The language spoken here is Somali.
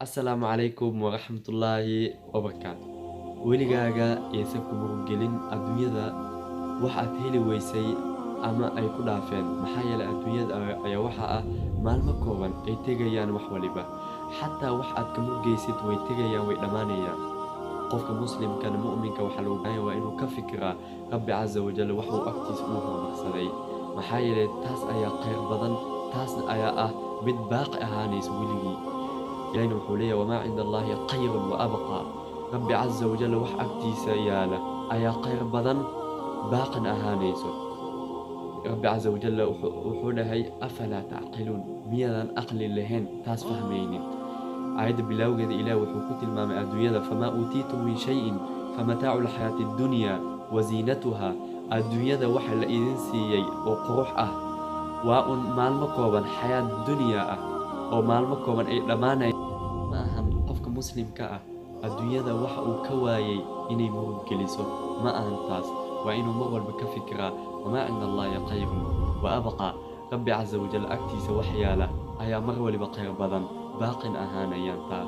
Asalaamu calaykum waraxmatullaahi wabarakaatu. Weligaaga yaysan ku muruggelin adduunyada wax aad heli weysay ama ay ku dhaafeen, maxaa yeelay adduunyada ayaa waxa ah maalmo kooban ay tegayaan wax waliba. Xataa wax aad ka murgaysid way tegayaan, way dhammaanayaan. Qofka muslimkana, mu'minka, waxaa lagu baahan waa inuu ka fikiraa Rabbi casa wajal wax uu agtiisa uu horumarsaday, maxaa yeelay taas ayaa khayr badan, taasna ayaa ah mid baaqi ahaanaysa weligii. Ilahina wuxuu leeyahay: wamaa cinda Allaahi khayrun wa abqaa. Rabbi casa wajal wax agtiisa yaala ayaa khayr badan, baaqina ahaanayso. Rabbi casa wajal wuxuu dhahay: afalaa tacqiluun? Miyaadan aqli lahayn, taas fahmaynin? Aayadda bilowgeeda Ilaah wuxuu ku tilmaamay adduunyada: famaa uutiitum min shayin famataacu lxayaati addunya wa ziinatuha. Adduunyada waxa la idin siiyey oo qurux ah waa un maalmo kooban, xayaat dunya ah oo maalmo kooban ay dhammaanay. Ma ahan qofka muslimka ah adduunyada waxa uu ka waayay inay murug geliso, ma ahan taas. Waa inuu mar walba ka fikiraa: wamaa cinda Allaahi khayrun wa abqaa. Rabbi casa wajal agtiisa wax yaala ayaa mar waliba khayr badan, baaqin ahaanayaan taa.